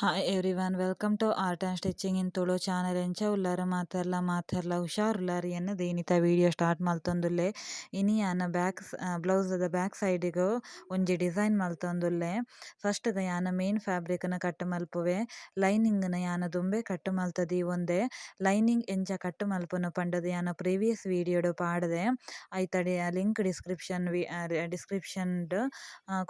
Hi everyone, welcome to Art and Stitching in Tulu channel. ಎಂಚ ಉಲ್ಲರ್ ಮಾತೆರ್ಲ? ಮಾತೆರ್ಲ ಹುಷಾರುಲ್ಲಾರ್ ಎನ್ನುದು ಇನಿತ ವಿಡಿಯೋ ಸ್ಟಾರ್ಟ್ ಮಲ್ತೊಂದುಲ್ಲೆ. ಇನಿ ಯಾನ್ ಬ್ಯಾಕ್ ಬ್ಲೌಸ್ ದ ಬ್ಯಾಕ್ ಸೈಡ್ ಗ್ ಒಂಜಿ ಡಿಸೈನ್ ಮಲ್ತೊಂದುಲ್ಲೆ. ಫಸ್ಟ್ ಗ್ ಯಾನ್ ಮೇನ್ ಫ್ಯಾಬ್ರಿಕ್ ನ್ ಕಟ್ ಮಲ್ಪುವೆ. ಲೈನಿಂಗ್ ನ್ ಯಾನ್ ದುಂಬೆ ಕಟ್ ಮಲ್ತ್ ದೀವೊಂದೆ. ಲೈನಿಂಗ್ ಎಂಚ ಕಟ್ ಮಲ್ಪುನು ಪಂಡುದು ಯಾನ್ ಪ್ರೀವಿಯಸ್ ವಿಡಿಯೋ ಡ್ ಪಾಡ್ದೆ. ಐತ ಲಿಂಕ್ ಡಿಸ್ಕ್ರಿಪ್ಷನ್ ಡಿಸ್ಕ್ರಿಪ್ಷನ್ ಡ್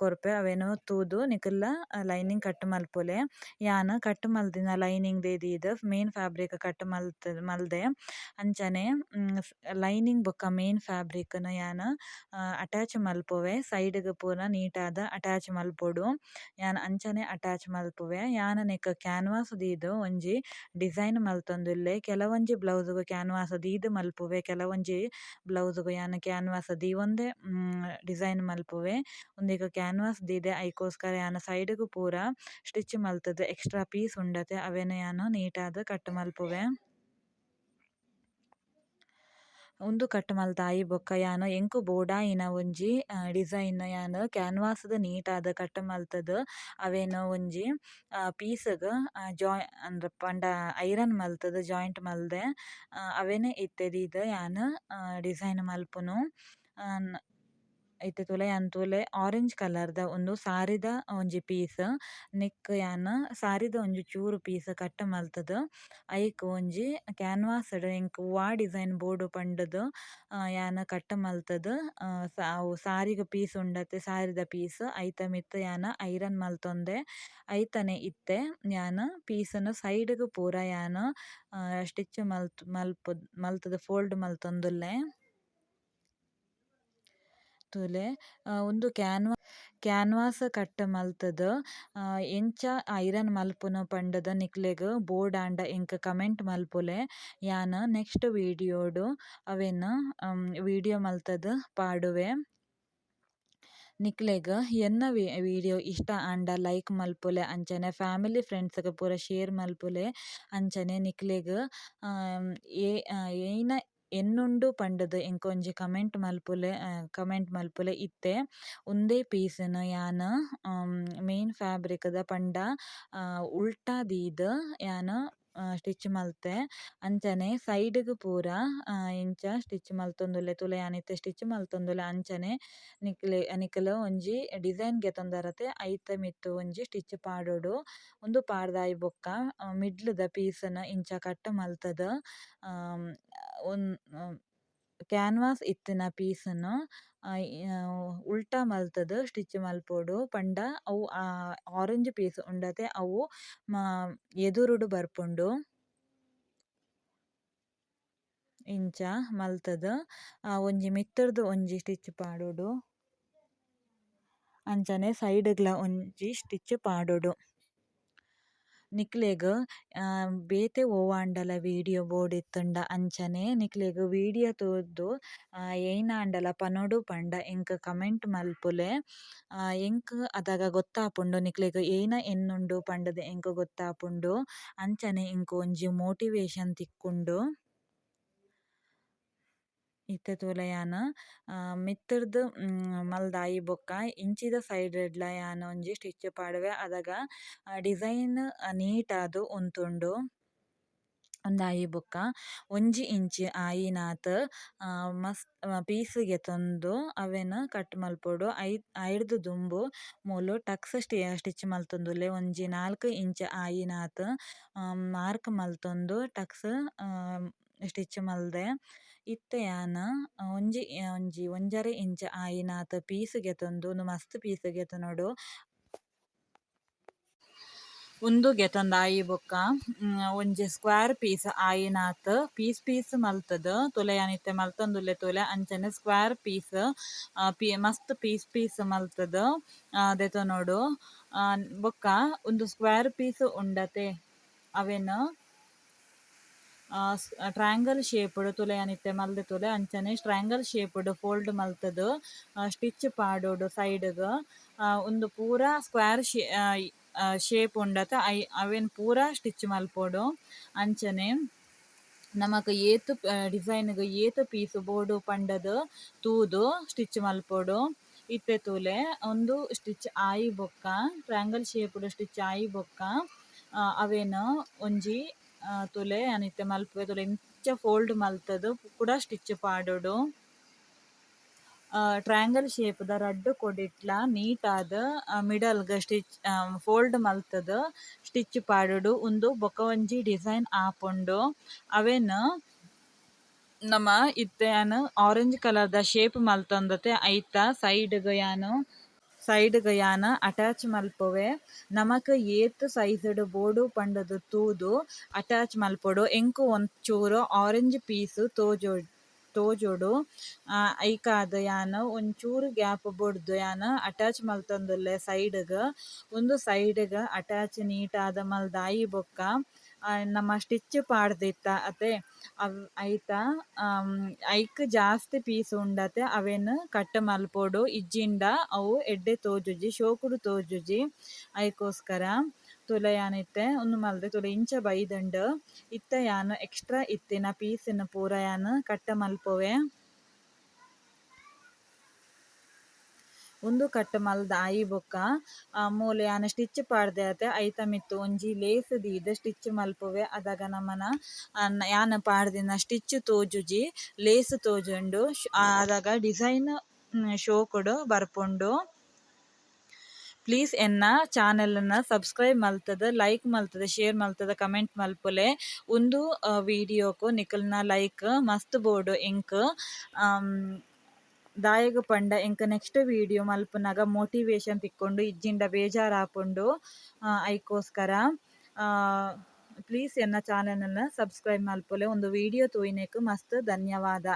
ಕೊರ್ಪೆ. ಅವೆನ್ ತೂದು ನಿಕುಲ್ಲ ಲೈನಿಂಗ್ ಕಟ್ ಮಲ್ಪೊಲೆ. ಯಾನ್ ಕಟ್ ಮಲ್ದಿನ ಲೈನಿಂಗ್ ದೀದ್ ಮೇನ್ ಫ್ಯಾಬ್ರಿಕ್ ಕಟ್ ಮಲ್ತ್ ಮಲ್ದೆ. ಅಂಚನೆ ಲೈನಿಂಗ್ ಬೊಕ್ಕ ಮೇನ್ ಫ್ಯಾಬ್ರಿಕ್ ನ್ ಯಾನ್ ಅಟ್ಯಾಚ್ ಮಲ್ಪುವೆ. ಸೈಡ್ ಗ್ ಪೂರ ನೀಟ್ ಆದ್ ಅಟ್ಯಾಚ್ ಮಲ್ಪೊಡು. ಯಾನ್ ಅಂಚನೆ ಅಟ್ಯಾಚ್ ಮಲ್ಪುವೆ. ಯಾನ್ ನೆಕ್ ಕ್ಯಾನ್ವಾಸ್ ದೀದ್ ಒಂಜಿ ಡಿಸೈನ್ ಮಲ್ತೊಂದುಲ್ಲೆ. ಕೆಲವೊಂಜಿ ಬ್ಲೌಸ್ ಗ್ ಕ್ಯಾನ್ವಾಸ್ ದೀದ್ ಮಲ್ಪುವೆ, ಕೆಲವೊಂಜಿ ಬ್ಲೌಸ್ ಗ್ ಯಾನ್ ಕ್ಯಾನ್ವಾಸ್ ದೀವೊಂದೆ ಡಿಸೈನ್ ಮಲ್ಪುವೆ. ಉಂದೆಕ್ ಕ್ಯಾನ್ವಾಸ್ ದೀದೆ. ಐಕೋಸ್ಕರ ಯಾನ್ ಸೈಡ್ ಗ್ ಪೂರ ಸ್ಟಿಚ್ ಮಲ್ತುದು ಎಕ್ಸ್ಟ್ರಾ ಪೀಸ್ ಉಂಡತೆ ಅವೆನ್ ಯಾನ್ ನೀಟ್ ಆದ್ ಕಟ್ ಮಲ್ಪುವೆ. ಉಂದು ಕಟ್ ಮಲ್ತಾಯಿ ಬೊಕ್ಕ ಯಾನ್ ಎಂಕ್ ಬೋಡಾಯಿನ ಒಂಜಿ ಡಿಸೈನ್ ಯಾನ್ ಕ್ಯಾನ್ವಾಸ್ ದ ನೀಟ್ ಆದ್ ಕಟ್ ಮಲ್ತುದು ಅವೆನ್ ಒಂಜಿ ಪೀಸ್ ಗ್ ಜಾಯ್ ಅಂದ್ರೆ ಪಂಡ ಐರನ್ ಮಲ್ತುದು ಜಾಯಿಂಟ್ ಮಲ್ದೆ. ಅವೆನ್ ಇತ್ತೆ ದೀದ್ ಯಾನ್ ಡಿಸೈನ್ ಮಲ್ಪುನು. ಇತ್ತೆ ತೂಲೆ ಯಾನ್ ತೂಲೆ ಆರೆಂಜ್ ಕಲರ್ ದ ಉಂದು ಸಾರಿದ ಒಂಜಿ ಪೀಸ್. ನೆಕ್ ಯಾನ್ ಸಾರಿದ ಒಂಜಿ ಚೂರು ಪೀಸ್ ಕಟ್ ಮಲ್ತುದು ಐಕ್ ಒಂಜಿ ಕ್ಯಾನ್ವಾಸ್ ಡ್ ಎಂಕ್ ವಾ ಡಿಸೈನ್ ಬೋಡು ಪಂಡುದು ಯಾನ್ ಕಟ್ ಮಲ್ತುದು ಅವು ಸಾರಿಗ್ ಪೀಸ್ ಉಂಡತೆ ಸಾರಿದ ಪೀಸ್ ಐತ ಮಿತ್ತ್ ಯಾನ್ ಐರನ್ ಮಲ್ತೊಂದೆ. ಐತನೆ ಇತ್ತೆ ಯಾನ್ ಪೀಸ್ ನ್ ಸೈಡ್ ಗ್ ಪೂರ ಯಾನ್ ಸ್ಟಿಚ್ ಮಲ್ತ್ ಮಲ್ಪು ಮಲ್ತುದು ಫೋಲ್ಡ್ ಮಲ್ತೊಂದುಲ್ಲೆ. ತೂಲೆ, ಉಂದು ಕ್ಯಾನ್ವಾಸ್ ಕಟ್ ಮಲ್ತುದು ಎಂಚ ಐರನ್ ಮಲ್ಪುನು ಪಂಡುದು ನಿಕ್ಲೆಗ್ ಬೋಡಾಂಡ ಎಂಕ್ ಕಮೆಂಟ್ ಮಲ್ಪುಲೆ. ಯಾನ್ ನೆಕ್ಸ್ಟ್ ವಿಡಿಯೋ ಡ್ ಅವೆನ್ ವಿಡಿಯೋ ಮಲ್ತುದು ಪಾಡುವೆ. ನಿಕ್ಲೆಗ್ ಎನ್ನ ವಿಡಿಯೋ ಇಷ್ಟ ಆಂಡ ಲೈಕ್ ಮಲ್ಪುಲೆ, ಅಂಚನೆ ಫ್ಯಾಮಿಲಿ ಫ್ರೆಂಡ್ಸ್ ಗ್ ಪೂರ ಶೇರ್ ಮಲ್ಪುಲೆ. ಅಂಚನೆ ನಿಕ್ಲೆಗ್ ಏನ ಎನ್ನುಂಡು ಪಂಡುದು ಎಂಕ್ ಒಂಜಿ ಕಮೆಂಟ್ ಮಲ್ಪುಲೆ, ಕಮೆಂಟ್ ಮಲ್ಪುಲೆ. ಇತ್ತೆ ಉಂದೇ ಪೀಸ್ ನ್ ಯಾನ್ ಮೇನ್ ಫ್ಯಾಬ್ರಿಕ್ ದ ಪಂಡ ಉಲ್ಟಾ ದೀದ್ ಯಾನ್ ಸ್ಟಿಚ್ ಮಲ್ತೆ. ಅಂಚನೆ ಸೈಡ್ ಗ್ ಪೂರ ಇಂಚ ಸ್ಟಿಚ್ ಮಲ್ತೊಂದುಲ್ಲೆ. ತೂಲೆ, ಯಾನ್ ಇತ್ತೆ ಸ್ಟಿಚ್ ಮಲ್ತೊಂದುಲ್ಲೆ. ಅಂಚನೆ ನಿಕ್ಲೆ ನಿಕುಲು ಒಂಜಿ ಡಿಸೈನ್ ಗೆತೊಂದರತೆ ಐತ ಮಿತ್ತ್ ಒಂಜಿ ಸ್ಟಿಚ್ ಪಾಡೊಡು. ಉಂದು ಪಾಡ್ದಾಯಿ ಬೊಕ್ಕ ಮಿಡ್ಲ್ ದ ಪೀಸ್ ನ್ ಇಂಚ ಕಟ್ ಮಲ್ತುದು ಕ್ಯಾನ್ವಾಸ್ ಇತ್ತಿನ ಪೀಸ್ ನ್ ಉಲ್ಟಾ ಮಲ್ತುದು ಸ್ಟಿಚ್ ಮಲ್ಪೊಡು. ಪಂಡ ಅವು ಆರೆಂಜ್ ಪೀಸ್ ಉಂಡತೆ ಅವು ಎದುರುಡು ಬರ್ಪುಂಡು. ಇಂಚ ಮಲ್ತುದು ಒಂಜಿ ಮಿತ್ತುರ್ದು ಒಂಜಿ ಸ್ಟಿಚ್ ಪಾಡೊಡು. ಅಂಚನೆ ಸೈಡ್ ಗ್ಲಾ ಒಂಜಿ ಸ್ಟಿಚ್ ಪಾಡೊಡು. ನಿಕ್ಲೆಗ್ ಬೇತೆ ಒವ್ವಾಂಡಲ ವಿಡಿಯೋ ಬೋಡಿತ್ತುಂಡ, ಅಂಚನೆ ನಿಕ್ಲೆಗ್ ವಿಡಿಯೋ ತೂದು ಏನಾಂಡಲ ಪನೊಡು ಪಂಡ ಎಂಕ್ ಕಮೆಂಟ್ ಮಲ್ಪುಲೆ. ಎಂಕ್ ಅದಗ ಗೊತ್ತಾಪುಂಡು, ನಿಕ್ಲೆಗ್ ಏನ ಎನ್ನುಂಡು ಪಂಡುದು ಎಂಕ್ ಗೊತ್ತಾಪುಂಡು. ಅಂಚನೆ ಎಂಕ್ ಒಂಜಿ ಮೋಟಿವೇಶನ್ ತಿಕ್ಕುಂಡು. ಇತ್ತೆ ತೂಲೆ, ಯಾನ್ ಮಿತ್ತುರ್ದು ಮಲ್ದಾಯಿ ಬೊಕ್ಕ ಇಂಚಿದ ಸೈಡ್ ಡ್ಲ ಯಾನ್ ಒಂಜಿ ಸ್ಟಿಚ್ ಪಾಡುವೆ. ಅದಗ ಡಿಸೈನ್ ನೀಟ್ ಆದ್ ಉಂತುಂಡು. ಉಂದಾಯಿ ಬೊಕ್ಕ ಒಂಜಿ ಇಂಚ್ ಆಯಿನಾತ್ ಮಸ್ತ್ ಪೀಸ್ ಗೆತೊಂದು ಅವೆನ್ ಕಟ್ ಮಲ್ಪೊಡು. ಐಡ್ದ್ ದುಂಬು ಮೂಲು ಟಕ್ಸ್ ಸ್ಟಿಚ್ ಮಲ್ತೊಂದುಲ್ಲೆ. ಒಂಜಿ 4 ಇಂಚ್ ಆಯಿನಾತ್ ಮಾರ್ಕ್ ಮಲ್ತೊಂದು ಟಕ್ಸ್ ಸ್ಟಿಚ್ ಮಲ್ದೆ. ಇತ್ತೆ ಯಾನ್ ಒಂಜಿ ಒಂಜಿ ಒಂಜರೆ ಇಂಚ್ ಆಯಿನಾತ್ ಪೀಸ್ ಗೆತೊಂದು, ಉಂದು ಮಸ್ತ್ ಪೀಸ್ ಗೆತೊನೊಡು. ಉಂದು ಗೆತೊಂದಾಯಿ ಬೊಕ್ಕ ಒಂಜಿ ಸ್ಕ್ವೇರ್ ಪೀಸ್ ಆಯಿನಾತ್ ಪೀಸ್ ಪೀಸ್ ಮಲ್ತುದು, ತೂಲೆ ಯಾನ್ ಇತ್ತೆ ಮಲ್ತೊಂದುಲ್ಲೆ ತೂಲೆ, ಅಂಚನೆ ಸ್ಕ್ವೇರ್ ಪೀಸ್ ಮಸ್ತ್ ಪೀಸ್ ಪೀಸ್ ಮಲ್ತುದು ದೆತೊನೊಡು. ಬೊಕ್ಕ ಉಂದು ಸ್ಕ್ವೇರ್ ಪೀಸ್ ಉಂಡತೆ ಅವೆನ್ ಟ್ರಯಾಂಗಲ್ ಶೇಪ್ ಡ್, ತೂಲೆ ಯಾನ್ ಇತ್ತೆ ಮಲ್ದೆ ತೂಲೆ, ಅಂಚನೆ ಟ್ರಯಾಂಗಲ್ ಶೇಪ್ ಡ್ ಫೋಲ್ಡ್ ಮಲ್ತುದು ಸ್ಟಿಚ್ ಪಾಡೊಡು ಸೈಡ್ ಗ್. ಉಂದು ಪೂರ ಸ್ಕ್ವೇರ್ ಶೇಪ್ ಉಂಡತೆ ಐ ಅವೆನ್ ಪೂರ ಸ್ಟಿಚ್ ಮಲ್ಪೊಡು. ಅಂಚನೆ ನಮಕ್ ಏತ್ ಡಿಸೈನ್ ಗ್ ಏತ್ ಪೀಸ್ ಬೋಡು ಪಂಡುದು ತೂದು ಸ್ಟಿಚ್ ಮಲ್ಪೊಡು. ಇತ್ತೆ ತೂಲೆ, ಉಂದು ಸ್ಟಿಚ್ ಆಯಿ ಬೊಕ್ಕ, ಟ್ರಯಾಂಗಲ್ ಶೇಪ್ ಡ್ ಸ್ಟಿಚ್ ಆಯಿ ಬೊಕ್ಕ ಅವೆನ್ ಒಂಜಿ ತೂಲೆ ಯಾನ್ ಇತ್ತೆ ಮಲ್ಪುವೆ ತೂಲೆ ಇಂಚ ಫೋಲ್ಡ್ ಮಲ್ತುದು ಕುಡ ಸ್ಟಿಚ್ ಪಾಡೊಡು. ಟ್ರಯಾಂಗಲ್ ಶೇಪ್ ದ ರಡ್ಡ್ ಕೊಡಿಟ್ಲ ನೀಟ್ ಆದ್ ಮಿಡಲ್ ಗ್ ಸ್ಟಿಚ್ ಫೋಲ್ಡ್ ಮಲ್ತುದು ಸ್ಟಿಚ್ ಪಾಡೊಡು. ಉಂದು ಬೊಕ ಒಂಜಿ ಡಿಸೈನ್ ಆಪುಂಡು. ಅವೆನ್ ನಮ ಇತ್ತೆ ಯಾನ್ ಆರೆಂಜ್ ಕಲರ್ ದ ಶೇಪ್ ಮಲ್ತೊಂದತೆ ಐತ ಸೈಡ್ ಗ್ ಯಾನ್ ಅಟ್ಯಾಚ್ ಮಲ್ಪುವೆ. ನಮಕ್ ಏತ್ ಸೈಜ್ ಡ್ ಬೋಡು ಪಂಡುದು ತೂದು ಅಟ್ಯಾಚ್ ಮಲ್ಪೊಡು. ಎಂಕ್ ಒಂಚೂರು ಆರೆಂಜ್ ಪೀಸ್ ತೋಜೊಡು. ಐಕಾದ್ ಯಾನ್ ಒಂಚೂರು ಗ್ಯಾಪ್ ಬುಡ್ದು ಯಾನ್ ಅಟ್ಯಾಚ್ ಮಲ್ತೊಂದುಲ್ಲೆ ಸೈಡ್ ಗ್. ಉಂದು ಸೈಡ್ ಗ್ ಅಟ್ಯಾಚ್ ನೀಟ್ ಆದ್ ಮಲ್ದಾಯಿ ಬೊಕ್ಕ ನಮ ಸ್ಟಿಚ್ ಪಾಡ್ದಿತ್ತ ಅತೆ ಐತ ಐಕ್ ಜಾಸ್ತಿ ಪೀಸ್ ಉಂಡತೆ ಅವೆನ್ ಕಟ್ ಮಲ್ಪೊಡು. ಇಜ್ಜಿಂಡ ಅವು ಎಡ್ಡೆ ತೋಜುಜಿ, ಶೋಕುಡು ತೋಜುಜಿ. ಐಕೋಸ್ಕರ ತೂಲೆ ಯಾನ್ ಇತ್ತೆ ಉಂದು ಮಲ್ದೆ ತೂಲೆ ಇಂಚ ಬೈದುಂಡು. ಇತ್ತೆ ಯಾನ್ ಎಕ್ಸ್ಟ್ರಾ ಇತ್ತಿನ ಪೀಸ್ ನ್ ಪೂರ ಯಾನ್ ಕಟ್ ಮಲ್ಪುವೆ. ಉಂದು ಕಟ್ ಮಲ್ದ ಆಯಿ ಬೊಕ್ಕ ಮೂಲು ಯಾನ್ ಸ್ಟಿಚ್ ಪಾಡ್ದೆ ಅತೆ ಐತ ಮಿತ್ತ್ ಒಂಜಿ ಲೇಸ್ ದೀದ್ ಸ್ಟಿಚ್ ಮಲ್ಪುವೆ. ಅದಗ ನಮನ ಯಾನ್ ಪಾಡ್ದಿನ ಸ್ಟಿಚ್ ತೋಜುಜಿ, ಲೇಸ್ ತೋಜುಂಡು. ಅದಗ ಡಿಸೈನ್ ಶೋಕುಡು ಬರ್ಪುಂಡು. ಪ್ಲೀಸ್ ಎನ್ನ ಚಾನೆಲ್ ನ್ ಸಬ್ಸ್ಕ್ರೈಬ್ ಮಲ್ತುದು, ಲೈಕ್ ಮಲ್ತುದು, ಶೇರ್ ಮಲ್ತುದು, ಕಮೆಂಟ್ ಮಲ್ಪುಲೆ. ಉಂದು ವಿಡಿಯೋಕು ನಿಕಲ್ನ ಲೈಕ್ ಮಸ್ತ್ ಬೋಡು ಎಂಕ್. ದಾಯೆಗ್ ಪಂಡ ಎಂಕ್ ನೆಕ್ಸ್ಟ್ ವಿಡಿಯೋ ಮಲ್ಪುನಗ ಮೋಟಿವೇಶನ್ ತಿಕ್ಕೊಂಡು, ಇಜ್ಜಿಂಡ ಬೇಜಾರ್ ಆಪುಂಡು. ಐಕೋಸ್ಕರ ಪ್ಲೀಸ್ ಎನ್ನ ಚಾನೆಲ್ ನ್ ಸಬ್ಸ್ಕ್ರೈಬ್ ಮಲ್ಪುಲೆ. ಉಂದು ವಿಡಿಯೋ ತೂಯಿನೆಕ್ ಮಸ್ತ್ ಧನ್ಯವಾದ.